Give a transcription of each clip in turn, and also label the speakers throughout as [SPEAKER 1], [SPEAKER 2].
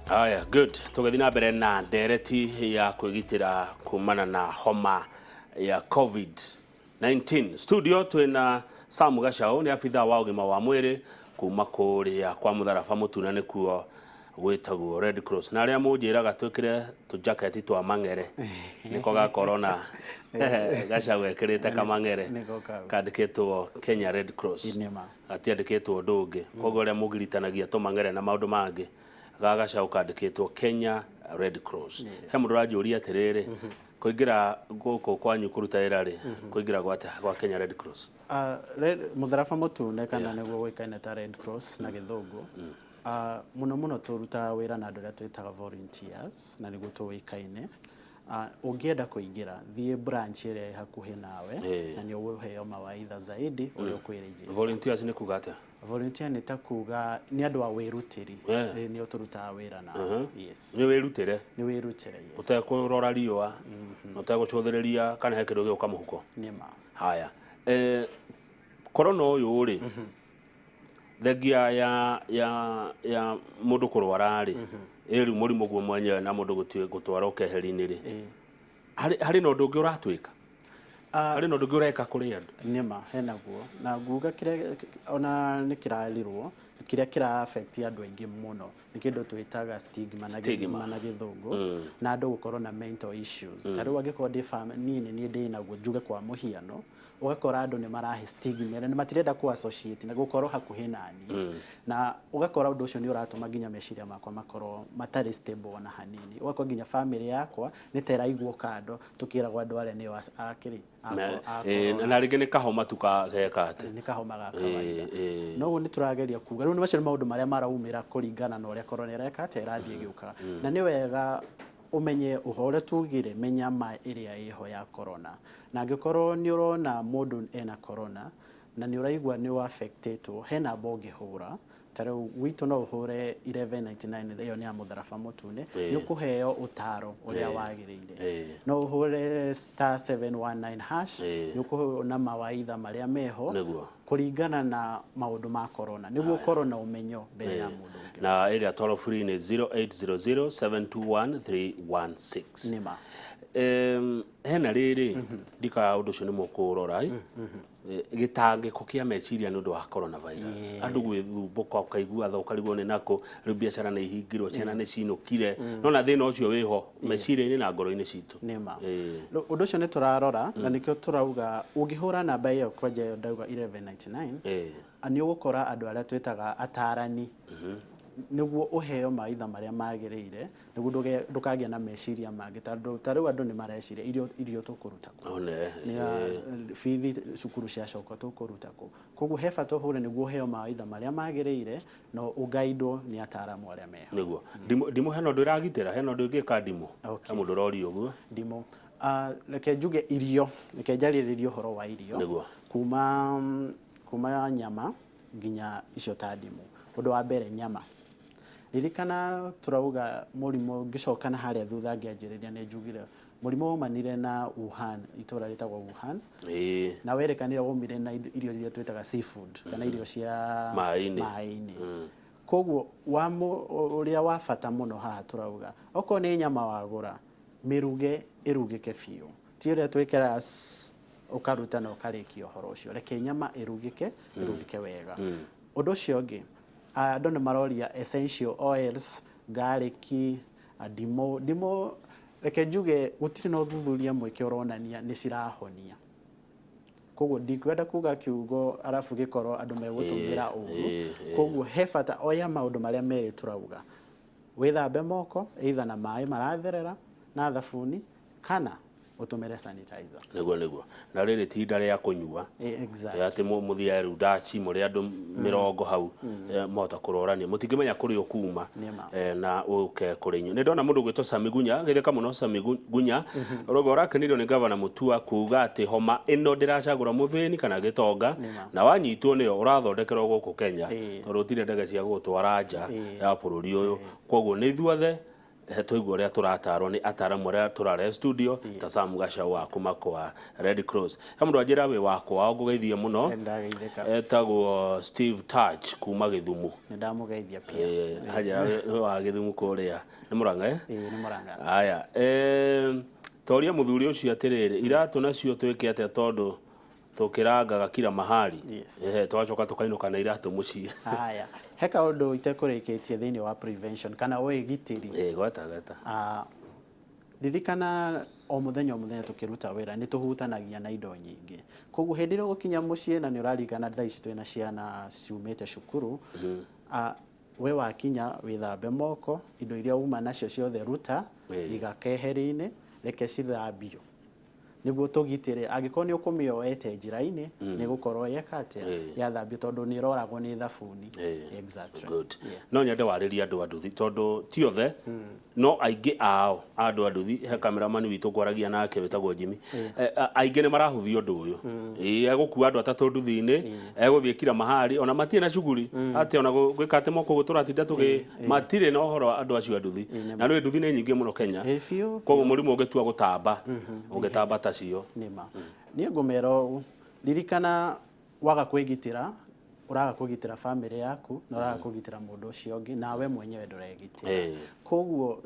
[SPEAKER 1] Haya, good. Tũgĩthiĩ na mbere na ndereti ya kwĩgitĩra kumana na homa ya COVID-19. Studio twĩna Sam Gachau, nĩ abithaa wa ũgima wa mwĩrĩ kuma kũrĩa kwa mũtharaba mũtune, nĩkuo gwĩtagwo Red Cross. Na arĩa mũnjĩraga twĩkĩre tũjaketi twa mang'ere, nĩko ga corona. Gachau ekĩrĩte kamang'ere
[SPEAKER 2] Nĩko kau.
[SPEAKER 1] kandĩkĩtwo Kenya Red Cross.
[SPEAKER 2] Nĩma.
[SPEAKER 1] Gatiandĩkĩtwo ũndũ ũngĩ. Koguo arĩa mũgiritanagia tũmang'ere na maũndũ mangĩ, ga Gachau kandĩkĩtwo Kenya Red Cross. He mũndũ ũranjũria atĩrĩrĩ, kũingĩra gũkũ kwanyu kũruta wĩra rĩ, kũingĩra gwa atĩa gwa Kenya Red Cross?
[SPEAKER 2] Mũtharaba mũtune, kana nĩguo ũĩkaine ta Red Cross na Gĩthũngũ. Mũno mũno tũrutaga wĩra na andũ arĩa twĩtaga volunteers, na nĩguo tũĩkaine. Ũngĩenda kũingĩra, thiĩ branch ĩrĩa ĩ hakuhĩ nawe na nĩ ũgũheo mawaidha zaidi ũrĩa ũkwĩregister.
[SPEAKER 1] Volunteers nĩ kuga atĩa?
[SPEAKER 2] Volunteer nĩ ta kuga nĩ andũ a wĩrutĩri. Nĩo tũrutaga wĩra nao. Yes.
[SPEAKER 1] Nĩ wĩrutĩre?
[SPEAKER 2] Nĩ wĩrutĩre, yes.
[SPEAKER 1] Ũtekũrora riũa, na ũtegũcũthĩrĩria kana he kĩndũ gĩgũka mũhuko?
[SPEAKER 2] Nĩ ma.
[SPEAKER 1] Haya. Corona ũyũ rĩ, thengia ya mũndũ kũrwara rĩ, ĩrĩu mũrimũ guo mwenyewe na mũndũ gũtwarwo keheri-inĩ rĩ, harĩ na ũndũ ũngĩ ũratwĩka? Harĩ na ũndũ ũngĩ ũreka kũrĩ andũ?
[SPEAKER 2] Nĩma, henaguo. Na nguga kĩrĩa ona nĩ kĩrarirwo, kĩrĩa kĩra affect andũ aingĩ mũno nĩ kĩndũ twĩtaga stigma na
[SPEAKER 1] Stigma.
[SPEAKER 2] Na Gĩthũngũ, na andũ gũkorwo na mental issues. Ta rĩu angĩkorwo ndĩ niĩ nĩ niĩ ndĩ naguo, njuge kwa mũhiano, ũgakora andũ nĩ marahe stigma ĩrĩa nĩ matirenda kũ associate na gũkorwo hakuhĩ naniĩ, na ũgakora ũndũ ũcio nĩ ũratũma nginya meciria makwa makorwo matarĩ stable ona hanini. Ũgakora nginya family yakwa nĩ ta ĩraigwo kando, tũkĩragwo andũ arĩa nĩo akĩrĩ a corona.
[SPEAKER 1] Na rĩngĩ nĩ kahoma tu geka atĩ.
[SPEAKER 2] Nĩ kahoma ga kawaida. No ũguo nĩ tũrageria kuga rĩu macio nĩ maũndũ marĩa maraumĩra kũringana na ũrĩa corona ĩreka atĩa, ĩrathiĩ ĩgĩũkaga. Na nĩ wega ũmenye ũhoro ũrĩa tugire, menya ma ĩrĩa ĩho ya corona, na angĩkorwo nĩ ũrona mũndũ ena corona na nĩ ũraigua nĩ affectĩtwo, he namba ũngĩhũra. Ta rĩu gwitũ no ũhũre 1199, ĩyo nĩ ya mũtharaba mũtune, nĩ ũkũheo ũtaro ũrĩa wagĩrĩire. No ũhũre *719#, nĩ ũkũona mawaidha marĩa meho kũringana na maũndũ ma corona, nĩguo ũkorwo na ũmenyo mbere ya mũndũ ũngĩ.
[SPEAKER 1] Na ĩrĩa toll free nĩ 0800 721 316.
[SPEAKER 2] Nĩma.
[SPEAKER 1] Hena rĩrĩ ndikaga ũndũ ũcio nĩ mũkũrora gĩtangĩko kĩa meciria nĩ ũndũ wa coronavirus, andũ gwĩthumbũka, ũkaigua tha, ũkarigwo nĩ nakũ rĩu, biacara nĩ ihingirwo, ciana nĩ cinũkire, nona thĩna ũcio wĩho meciria-inĩ na ngoro-inĩ citũ.
[SPEAKER 2] Nĩma. Rĩu ũndũ ũcio nĩ tũrarora, na nĩkĩo tũrauga ũngĩhũra namba ĩyo kwanja ĩyo ndauga 1199, nĩ ũgũkora andũ arĩa twĩtaga atarani, nĩguo ũheo mawaidha marĩa magĩrĩire, nĩguo ndũkagĩe na meciria mangĩ, tondũ ta rĩu andũ nĩ mareciria irio tũkũruta kũ?
[SPEAKER 1] One.
[SPEAKER 2] Nĩ bithi cukuru ciacoka tũkũruta kũ? Koguo he bata ũhũre nĩguo ũheo mawaidha marĩa magĩrĩire na ũgaidwo nĩ ataramu arĩa meho.
[SPEAKER 1] Nĩguo ndimũ hena ũndũ ĩragitĩra, hena ũndũ ĩngĩka ndimũ? He mũndũ ũroria ũguo.
[SPEAKER 2] Ndimũ. Reke njuge irio, reke njarĩrĩrie ũhoro wa irio. Kuma nyama nginya icio ta ndimũ. Ũndũ wa mbere, nyama. Ririkana tũrauga mũrimũ, ngĩcoka na harĩa thutha ngĩanjĩrĩria nĩ njugire mũrimũ waumanire na Wuhan, itũra rĩtagwo Wuhan, na werekanire waumire na irio iria twĩtaga seafood kana irio cia
[SPEAKER 1] Maĩ-inĩ.
[SPEAKER 2] Maĩ-inĩ. Koguo ũrĩa wa bata mũno haha tũrauga, okorwo nĩ nyama wagũra, mĩruge ĩrugĩke biũ, ti ũrĩa twĩkĩraga ũkaruta na ũkarĩkia ũhoro ũcio. Reke nyama ĩrugĩke, ĩrugĩke wega. Ũndũ ũcio ũngĩ, andũ nĩ maroria essential oils, garlic, ndimũ. Ndimũ, reke njuge gũtirĩ na ũthuthuria mwĩke ũronania nĩ cirahonia, koguo ndikwenda kuga kiugo arabu gĩkorwo andũ megũtũmĩra ũru. Koguo he bata oya maũndũ marĩa merĩ tũrauga: wĩthambe moko either na maĩ maratherera na thabuni kana ũtũmĩre sanitizer.
[SPEAKER 1] Nĩguo, na rĩrĩ ti ihinda rĩa kũnyua.
[SPEAKER 2] Exactly.
[SPEAKER 1] Atĩ mũthiae rĩu ndaci mũrĩ andũ 20 hau, mwahota kũrorania, mũtingĩmenya kũrĩa ũkuma.
[SPEAKER 2] Nĩma.
[SPEAKER 1] Na ũke kũrĩ inyuĩ. Nĩ ndona mũndũ ũgwĩtwo Sami Gunya, geithĩka mũno Sami Gunya, ũrauga ũrakenirio nĩ gavana Mutua kuga atĩ homa ĩno ndĩracagũra mũthĩni kana gĩtonga, na wanyitwo nĩyo ũrathondekerwo gũkũ Kenya, tondũ gũtirĩ ndege cia gũgũtwara nja ya bũrũri ũyũ, koguo nĩ ithuothe. Twaigua ũrĩa tũratarwo nĩ ataramu arĩa tũrare studio ta Sam Gachau wa kuma kwa Red Cross. He mũndũ anjĩra wĩ wa kwao, ngũgeithie mũno.
[SPEAKER 2] Ndageithĩka.
[SPEAKER 1] Etagwo Steve Touch kuma Gĩthumu.
[SPEAKER 2] Nĩ ndamũgeithia pia.
[SPEAKER 1] Anjĩra wĩ wa Gĩthumu kũrĩa nĩ Mũrang'a, eh?
[SPEAKER 2] Ĩĩ, nĩ Mũrang'a.
[SPEAKER 1] Aya, toria mũthuri ũcio atĩrĩrĩ, iratũ nacio twĩke atĩa tondũ tũkĩrangaga kila mahali?
[SPEAKER 2] Yes.
[SPEAKER 1] Ehe, tũgacoka tũkainũka na iratũ mũciĩ.
[SPEAKER 2] Haya, he kaũndũ itekũrĩkĩtie thĩinĩ wa prevention kana wĩgitĩri.
[SPEAKER 1] Gweta gweta.
[SPEAKER 2] Ririkana o mũthenya o mũthenya tũkĩruta wĩra nĩ tũhutanagia na indo nyingĩ, koguo hĩndĩ ĩrĩa ũgũkinya mũciĩ na nĩ ũraririkana thaa ici twĩna ciana ciumĩte cukuru, we wakinya wĩthambe moko, indo iria uma nacio ciothe ruta, iga keheri-inĩ, reke cithambio nĩguo tũgitĩre angĩkorwo nĩ ũkũmĩoete njĩra-inĩ nĩ gũkorwo yeka atĩa, yathambio, tondũ nĩ ĩroragwo nĩ thabuni. Exactly.
[SPEAKER 1] Good. No nyende warĩrie andũ a nduthi, tondũ ti othe no aingĩ ao andũ a nduthi. He cameraman witũ ngwaragia nake wĩtagwo Jimmy. Aingĩ nĩ marahũthia ũndũ ũyũ. Ĩĩ, egũkua andũ atatũ nduthi-inĩ, egũthiĩ kila mahali, ona matirĩ na shughuli atĩ ona gwĩka atĩ moko tũratinda tũgĩ matirĩ na ũhoro andũ acio a nduthi, na nĩ nduthi nĩ nyingĩ mũno Kenya.
[SPEAKER 2] Ĩĩ, biũ.
[SPEAKER 1] Koguo mũrimũ ũngĩtua gũtamba ũngĩtamba tacio.
[SPEAKER 2] Nĩma niĩ ngũmera ũũ, ririkana waga kwĩgitĩra, ũraga kũgitĩra famĩlĩ yaku na ũraga kũgitĩra mũndũ ũcio ũngĩ, nawe mwenyewe ndũregitĩra. Koguo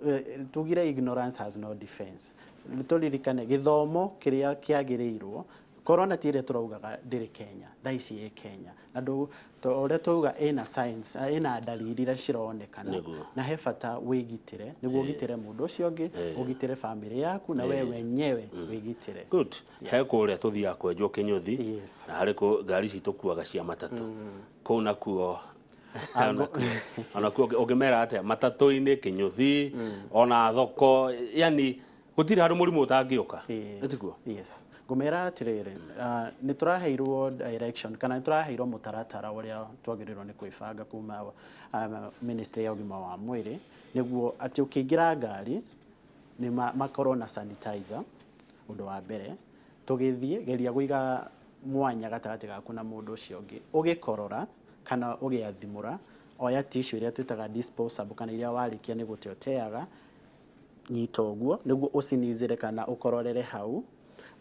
[SPEAKER 2] tugire ignorance has no defense. Tũririkane gĩthomo kĩrĩa kĩagĩrĩirwo. Corona ti ĩrĩa tũraugaga ndĩrĩ Kenya, thaa ici ĩ Kenya, na ũrĩa twauga ĩna signs, ĩna ndariri iria cironekana. Na he bata wĩgitĩre nĩguo ũgitĩre mũndũ ũcio ũngĩ, ũgitĩre famĩlĩ yaku na we wenyewe wĩgitĩre.
[SPEAKER 1] Good. He kũrĩa tũthiaga kwenjwo kĩnyũthi na harĩ kũ ngari citũkuaga cia matatũ kũu nakuo, onakuo ũngĩmera atĩa matatũ-inĩ, kĩnyũthi, ona thoko, yani gũtirĩ handũ mũrimũ ũtangĩũka. Nĩ tiguo?
[SPEAKER 2] Yes, ngũmera atĩrĩrĩ, nĩ tũraheirwo direction kana nĩ tũraheirwo mũtaratara ũrĩa twagĩrĩirwo nĩ kwĩbanga kuma ministry ya ũgima wa mwĩrĩ, nĩguo atĩ ũkĩingĩra ngari nĩ makorwo na sanitizer. Ũndũ wa mbere, tũgĩthiĩ geria kũiga mwanya gatagatĩ gaku na mũndũ ũcio ũngĩ. Ũgĩkorora kana ũgĩathimũra, oya tissue ĩrĩa twĩtaga disposable kana iria warĩkia nĩ gũte ũteaga, nyita ũguo nĩguo ũcinizĩre kana ũkororere hau.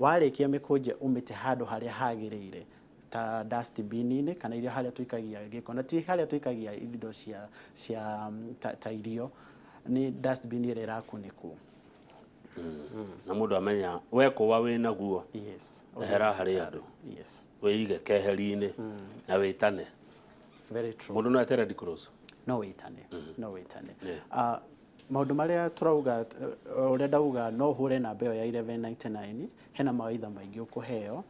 [SPEAKER 2] Warĩkia mĩkũnje, ũmĩte handũ harĩa hagĩrĩire ta dustbin-inĩ kana iria harĩa tũikagia gĩko, na ti harĩa tũikagia indo cia ta irio, nĩ dustbin ĩrĩa ĩrakunĩkwo.
[SPEAKER 1] Na mũndũ amenya wekũwa wĩ naguo, ehera harĩ andũ, wĩige keheri-inĩ na wĩtane.
[SPEAKER 2] Very true.
[SPEAKER 1] Mũndũ no ete Red Cross?
[SPEAKER 2] No wĩtane, no wĩtane. Maũndũ marĩa tũrauga, ũrĩa ndauga, no ũhũre namba ĩyo ya 1199, hena mawaitha maingĩ ũkũheo.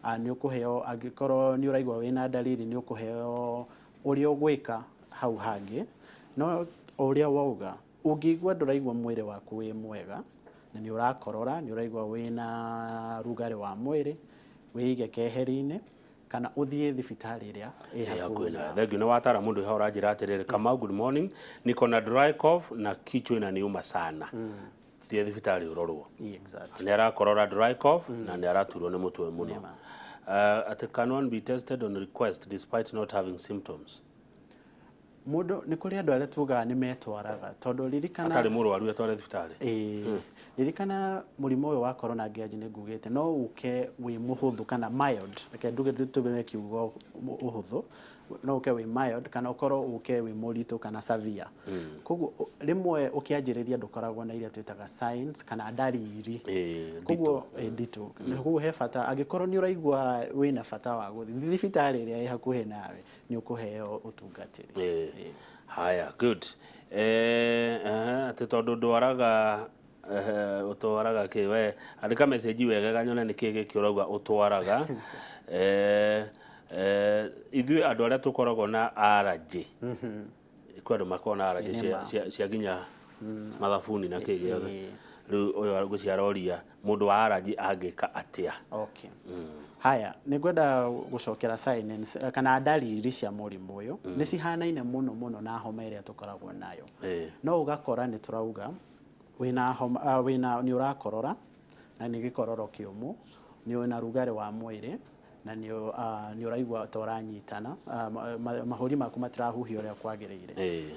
[SPEAKER 2] Nĩ ũkũheo angĩkorwo nĩ ũraigua wĩna ndariri, nĩ ũkũheo ũrĩa ũgwĩka hau hangĩ. No o ũrĩa wauga, ũngĩigua ndũraigua mwĩrĩ waku wĩ mwega na nĩ ũrakorora, nĩ ũraigua wĩna rugarĩ wa mwĩrĩ, wĩige keheri-inĩ kana ũthiĩ thibitarĩ ĩrĩa ĩ hakuhĩ
[SPEAKER 1] hakuhĩ nawe.
[SPEAKER 2] nawe.
[SPEAKER 1] Thank you. Nĩ watara mũndũ haha ũranjĩra atĩrĩrĩ, "Kamau, good morning, niko na dry cough na kichwa inaniuma sana." Thiĩ thibitarĩ ũrorwo. Nĩ arakorora, dry cough, na nĩ araturwo nĩ mũtwe mũno. Atĩ can one be tested on request despite not having symptoms?
[SPEAKER 2] Mũndũ nĩ kũrĩ andũ arĩa tugaga nĩ metwaraga, tondũ ririkana
[SPEAKER 1] atarĩ mũrwaru atware thibitarĩ.
[SPEAKER 2] Ĩĩ, ririkana mũrimũ ũyũ wa corona ngĩanji nĩ ngugĩte no ũke wĩ mũhũthũ kana mild, reke nduge tũtũmĩre kiugo ũhũthũ, no ũke wĩ mild kana ũkorwo ũke wĩ mũritũ kana severe. Koguo rĩmwe ũkĩanjĩrĩria ndũkoragwo na iria twĩtaga signs kana ndariri. Koguo nditũ. Koguo he bata angĩkorwo nĩ ũraigua wĩna bata wa gũthiĩ thibitarĩ ĩrĩa ĩ hakuhĩ nawe, nĩ ũkũheo ũtungatĩri.
[SPEAKER 1] Haya, good. Atĩ tondũ ndwaraga, ũtwaraga kĩ? We andĩka message wega nyone nĩ kĩ gĩkĩ ũrauga ũtwaraga. Ithuĩ andũ arĩa tũkoragwo na allergy, kwĩ andũ makoragwo na allergy cia nginya mathabuni na kĩ gĩothe. Rĩu ũyũ ngwĩciria aroria mũndũ wa allergy angĩka atĩa?
[SPEAKER 2] Okay. Haya, nĩ ngwenda gũcokera signs kana ndariri cia mũrimũ ũyũ. Nĩ cihanaine mũno mũno na homa ĩrĩa tũkoragwo nayo. No ũgakora nĩ tũrauga wĩna homa, wĩna nĩ ũrakorora na nĩ gĩkororo kĩũmũ, nĩ wĩna rugarĩ wa mwĩrĩ na nĩ ũraigua ta ũranyitana, mahũri maku matirahuhia ũrĩa kwagĩrĩire.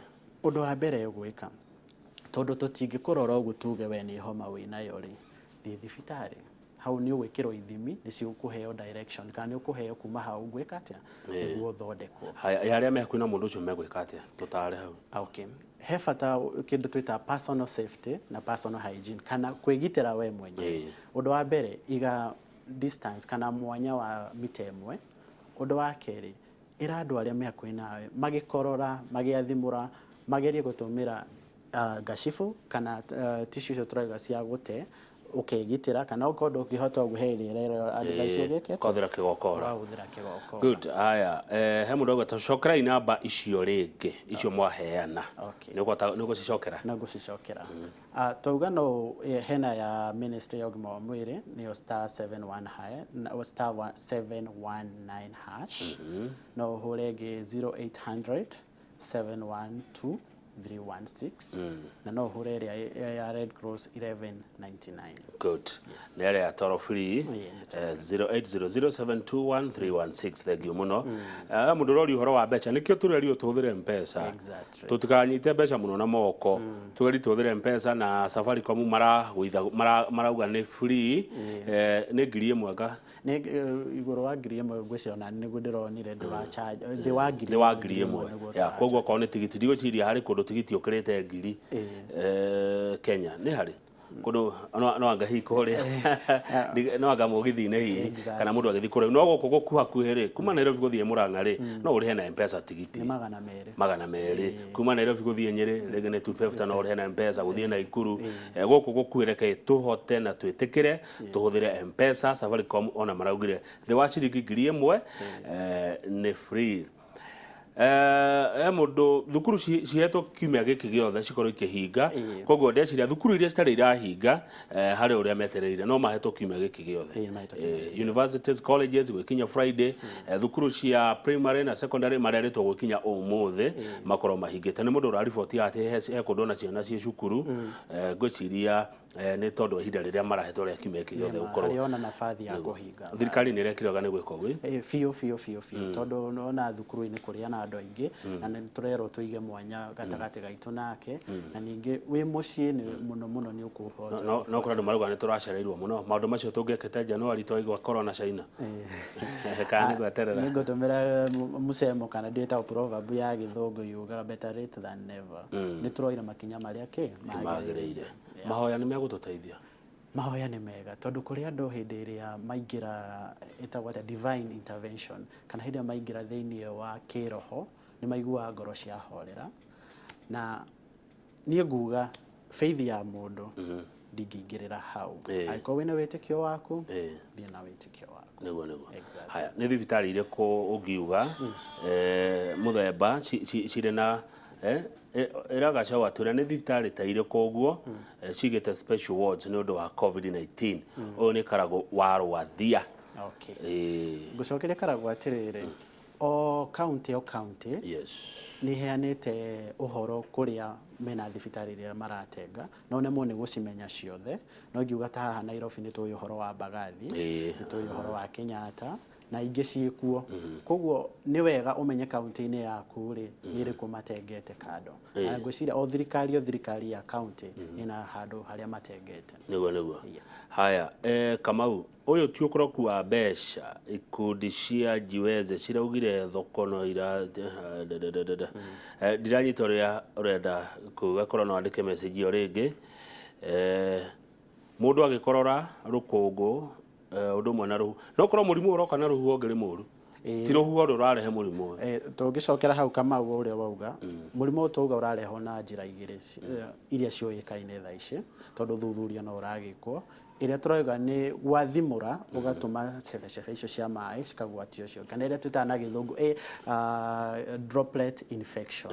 [SPEAKER 2] Ũndũ wa mbere ũgwĩka, Tondũ tũtingĩkũrora ũguo tuge we nĩ homa wĩnayo rĩ, thiĩ thibitarĩ. Hau nĩ ũgwĩkĩrwo ithimi, nĩ ciũkũheo direction, kana nĩ ũkũheo kuma hau gwĩka atĩa, nĩguo ũthondekwo.
[SPEAKER 1] Haya, arĩa me hakuhĩ na mũndũ ũcio megwĩka atĩa? Tũtare hau.
[SPEAKER 2] Okay. He bata kĩndũ twĩtaga personal safety na personal hygiene, kana kwĩgitĩra we mwenyewe. Ũndũ wa mbere, iga distance kana mwanya wa mita 1. Ũndũ wa kerĩ, ĩra andũ arĩa me hakuhĩ nawe magĩkorora, magĩathimũra, magerie gũtũmĩra ngacibu kana tissue icio tũrauga cia gũte, ũkegitĩra, kana okorwo ndũngĩhota ũguo, he ĩrĩa ĩrerwo advice ũgĩke atĩa?
[SPEAKER 1] Kũhũthĩra kĩgokora.
[SPEAKER 2] Ũrahũthĩra kĩgokora.
[SPEAKER 1] Good. Haya, he mũndũ auga tũcokerai namba icio rĩngĩ, icio mwaheana.
[SPEAKER 2] Okay.
[SPEAKER 1] Nĩ ũgũcicokera?
[SPEAKER 2] No ngũcicokera. Twauga no hena ya Ministry ya ũgima wa mwĩrĩ, nĩyo star 71 star 719 hash. No ũhũre ĩngĩ 0800 712 316, na no ũhũre ĩrĩa ya Red Cross 1199.
[SPEAKER 1] Good. Nĩ arĩa toro free. 0800721316. Thank you mũno. Mũndũ ũroria ũhoro wa mbeca, nĩkĩo tũrerio tũhũthĩre Mpesa. Tũtikanyite mbeca mũno na moko, tũgerie tũhũthĩre Mpesa na Safaricom maragũitha marauga nĩ free, nĩ 1000 nga
[SPEAKER 2] Nĩ igũrũ wa 1000 ngwĩciria, ona nĩguo ndĩronire ndũra charge thĩ wa ngiri
[SPEAKER 1] Thĩ wa 1000.
[SPEAKER 2] Nĩguo.
[SPEAKER 1] Ya koguo okorwo nĩ tigiti, ndigwĩciria harĩ kũndũ tigiti ũkĩrĩte 1000 Kenya. Nĩ harĩ kũndũ no anga hihi kũrĩa no anga mũgithi-inĩ hihi kana mũndũ agĩthiĩ kũraihu, no gũkũ gũkuhakuhĩ rĩ, kuma Nairobi gũthiĩ Mũrang'a rĩ, no ũrĩhe na Mpesa tigiti.
[SPEAKER 2] Nĩ 200.
[SPEAKER 1] 200. Kuma Nairobi gũthiĩ Nyĩrĩ rĩngĩ nĩ 250, no ũrĩhe na Mpesa. Gũthiĩ Naikuru, gũkũ gũkuhĩ, reke tũhote na twĩtĩkĩre tũhũthĩre Mpesa. Safaricom ona maraugire thĩ wa ciringi 1000 nĩ free. He mũndũ thukuru cihetwo kiumia gĩkĩ gĩothe cikorwo ikĩhinga. Koguo ndeciria thukuru iria citarĩ irahinga, harĩ ũrĩa metereire, no mahetwo kiumia gĩkĩ gĩothe.
[SPEAKER 2] Ĩĩ, mahetwo kiumia.
[SPEAKER 1] Universities, colleges gwĩkinya Friday. Thukuru cia primary na secondary marerĩtwo gwĩkinya ũmũthĩ makorwo mahingĩte. Nĩ mũndũ ũrariboti atĩ he kũndũ ona ciana ciĩ cukuru. Ngwĩciria nĩ tondũ wa ihinda rĩrĩa marahetwo rĩa kiumia gĩkĩ gĩothe gũkorwo
[SPEAKER 2] Harĩ ona nabathi ya kũhinga.
[SPEAKER 1] Thirikari nĩ ĩrekire wega nĩ gwĩka ũguo.
[SPEAKER 2] Ĩĩ, biũ biũ biũ biũ, tondũ nona thukuru-inĩ kũrĩa na andũ aingĩ, na nĩ tũrerwo tũige mwanya gatagatĩ gaitũ nake, na ningĩ wĩ mũciĩ nĩ mũno mũno nĩ ũkũhota.
[SPEAKER 1] No kũrĩ andũ marauga nĩ tũracereirwo mũno, maũndũ macio tũngĩekĩte January twaigua corona China, kana nĩ gweterera?
[SPEAKER 2] Nĩ ngũtũmĩra mũcemo kana ndĩtagwo proverb ya Gĩthũngũ yugaga, "Better late than never." Nĩ tũroire makinya marĩa kĩ
[SPEAKER 1] magĩrĩire. Mahoya nĩ megũtũteithia?
[SPEAKER 2] Mahoya nĩ mega, tondũ kũrĩ andũ hĩndĩ ĩrĩa maingĩra, ĩtagwo atĩa, divine intervention, kana hĩndĩ ĩrĩa maingĩra thĩinĩ wa kĩroho, nĩ maiguaga ngoro ciahorera. Na niĩ nguga faith ya mũndũ ndingĩingĩrĩra hau. Angĩkorwo wĩna wĩtĩkio waku, thiĩ na wĩtĩkio waku.
[SPEAKER 1] Nĩguo. Haya, nĩ thibitarĩ irĩkũ ũngiuga mũthemba cirĩ na ĩra Gachau atwĩre nĩ thibitarĩ ta irĩkũ ũguo cigĩte special wards nĩ ũndũ wa COVID-19. Ũyũ nĩ Karagũ wa Rwathia.
[SPEAKER 2] Okay. Ngũcokeria Karagũ atĩrĩrĩ, o county o county nĩ iheanĩte ũhoro kũrĩa mena thibitarĩ iria maratenga, no nemwo nĩ gũcimenya ciothe. No ingiuga ta haha Nairobi nĩ tũĩ ũhoro wa Mbagathi, nĩ tũĩ ũhoro wa Kenyatta na ingĩ ciĩkuo. Koguo nĩ wega ũmenye kaunti-inĩ yaku rĩ, nĩ ĩrĩkũ matengete kando. Na ngwĩciria o thirikari ya kaunti ĩna handũ harĩa matengete.
[SPEAKER 1] Nĩguo.
[SPEAKER 2] Yes.
[SPEAKER 1] Haya, Kamau, ũyũ ti ũkoroku wa mbeca. Ikundi cia Jiweze ciraugire thoko no ira ndiranyita ũrĩa ũrenda kuga. Korwo no andĩke message ĩyo rĩngĩ. Mũndũ agĩkorora rũkũngũ, ũndũ ũmwe na rũhuho, no korwo mũrimũ ũroka na rũhuho ũngĩrĩ mũru. Ti rũhuho rũrarehe mũrimũ ũyũ.
[SPEAKER 2] Tũngĩcokera hau, Kamau, ũrĩa wauga, mũrimũ ũyũ twauga ũrarehwo na njĩra igĩrĩ iria ciũĩkaine thaa ici, tondũ thuthuria no ũragĩkwo. Ĩrĩa tũrauga nĩ gwathimũra, ũgatũma cebecebe icio cia maĩ cikagwatio ũcio, kana ĩrĩa twĩtaga na Gĩthũngũ droplet infection.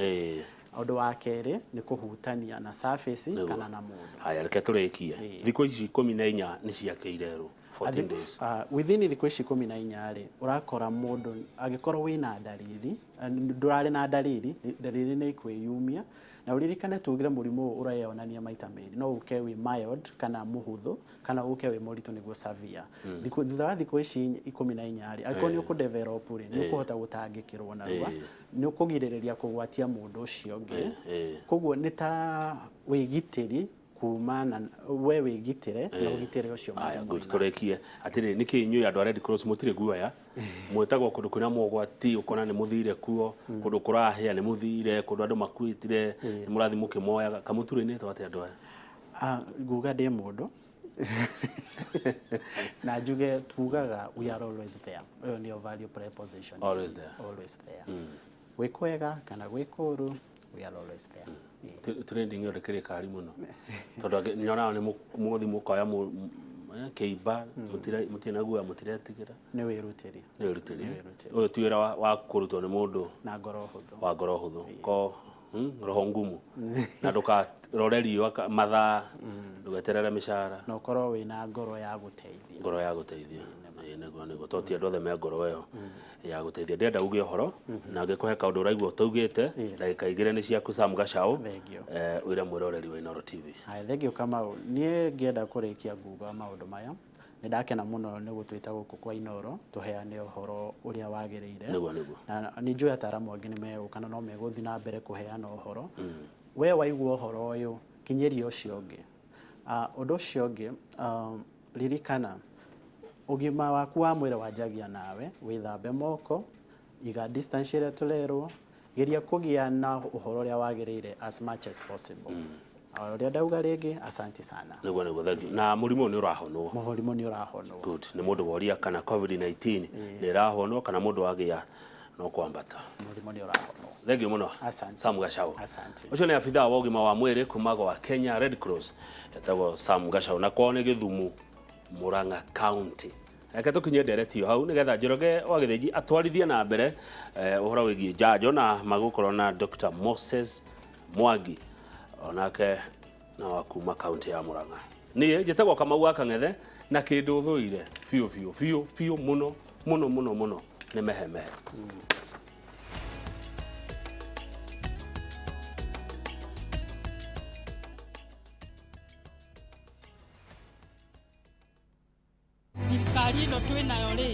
[SPEAKER 2] Ũndũ wa kerĩ nĩ kũhutania na surface kana na mũndũ.
[SPEAKER 1] Haya, reke tũrĩkie. Thikũ ici 14 nĩ ciakĩirerwo. 14 days.
[SPEAKER 2] Within thikũ ici 14 rĩ, ũrakora mũndũ angĩkorwo wĩna ndariri, ndũrarĩ na ndariri, ndariri nĩ ikwĩyumia. Na ũririkane tugire mũrimũ ũyũ ũreyonania maita merĩ, no ũke wĩ mild kana mũhũthũ, kana ũke wĩ mũritũ nĩguo severe. Thutha wa thikũ ici 14 rĩ, angĩkorwo nĩ ũkũdevelop rĩ, nĩ ũkũhota gũtangĩkĩrwo narua, nĩ ũkũgirĩrĩria kũgwatia mũndũ ũcio ũngĩ. Koguo nĩ ta wĩgitĩri kumana we wĩgitĩre na ũgitĩre ũcio
[SPEAKER 1] Aya,
[SPEAKER 2] mũndũ
[SPEAKER 1] good.
[SPEAKER 2] mwena.
[SPEAKER 1] Tũrĩkie atĩrĩ, nĩkĩ inyuĩ andũ a Red Cross mũtirĩ guoya? Mwĩtagwo kũndũ kwĩna mogwati, ũkona nĩ mũthire kuo, kũndũ kũrahĩa nĩ mũthire, kũndũ andũ makuĩtire nĩ mũrathiĩ mũkĩmoyaga. Kamũturĩinĩtwo atĩa andũ aya?
[SPEAKER 2] Nguga ndĩ mũndũ na njuge tugaga we are always there. Ĩyo nĩyo value proposition.
[SPEAKER 1] Always there.
[SPEAKER 2] Always there. Gwĩ kwega kana gwĩ kũũru, we are always there.
[SPEAKER 1] Trending ĩyo ndĩkĩrĩ kari mũno, tondũ nyonaga nĩ mũgũthiĩ mũkoya kĩimba, mũtirĩ na guoya, mũtiretigĩra.
[SPEAKER 2] Nĩ wĩrutĩri.
[SPEAKER 1] Nĩ wĩrutĩri.
[SPEAKER 2] Nĩ wĩrutĩri.
[SPEAKER 1] Ũyũ ti wĩra wa kũrutwo nĩ mũndũ
[SPEAKER 2] na ngoro hũthũ.
[SPEAKER 1] Wa ngoro hũthũ ko roho ngumu, na ndũkarore riũa mathaa, ndũgeterere mĩcara.
[SPEAKER 2] Na ũkorwo wĩna ngoro ya gũteithia.
[SPEAKER 1] Ngoro ya gũteithia. Ĩĩ, nĩguo to ti andũ othe me ngoro ĩyo ya gũteithia. Ndĩrenda uge ũhoro na ngĩkũhe kaũndũ ũraigua ũtaugĩte. Ndagĩka 2 nĩ ciaku, Sam Gachau.
[SPEAKER 2] Thank you.
[SPEAKER 1] Ũire mwĩroreri wa Inooro TV.
[SPEAKER 2] Haya, thank you Kamau. Niĩ ngĩenda kũrĩkia nguga maũndũ maya, nĩ ndakena mũno nĩ gũtwĩta gũkũ kwa Inooro tũheane ũhoro ũrĩa wagĩrĩire.
[SPEAKER 1] Nĩguo.
[SPEAKER 2] Na nĩ njũĩ ataaramu angĩ nĩ megũka na no megũthiĩ na mbere kũheana ũhoro. We waigua ũhoro ũyũ, kinyĩria ũcio ũngĩ. Ũndũ ũcio ũngĩ, ririkana ũgima waku wa mwĩrĩ wanjagia nawe. Wĩthambe moko, iga distance ĩrĩa tũrerwo, geria kũgĩa na ũhoro ũrĩa wagĩrĩire as much as possible. O ũrĩa ndauga rĩngĩ, asanti sana.
[SPEAKER 1] Nĩguo, thank you. Na mũrimũ ũyũ nĩ ũrahonwo?
[SPEAKER 2] Mũrimũ nĩ ũrahonwo.
[SPEAKER 1] Good. Nĩ mũndũ woria kana COVID-19 nĩ ĩrahonwo, kana mũndũ agĩa no kwambata.
[SPEAKER 2] Mũrimũ nĩ ũrahonwo.
[SPEAKER 1] Thank you mũno.
[SPEAKER 2] Asante.
[SPEAKER 1] Sam Gachau.
[SPEAKER 2] Asante.
[SPEAKER 1] Ũcio nĩ abithaa wa ũgima wa mwĩrĩ kuma gwa Kenya Red Cross, etagwo Sam Gachau, na kwao nĩ Gĩthumu, Murang'a County. Reke tũkinye ndereti ĩyo hau nĩgetha Njoroge wa Gĩthĩnji atwarithie na mbere ũhoro wĩgiĩ njanjo, na magũkorwo na Dr. Moses Mwangi, onake na wa kuma kaunti ya Murang'a. Niĩ njĩtagwo Kamau wa Kang'ethe, na kĩndũ thũire biũ biũ biũ biũ mũno mũno mũno mũno nĩ mehemehe.
[SPEAKER 3] Thirikari ĩno twĩnayo rĩ.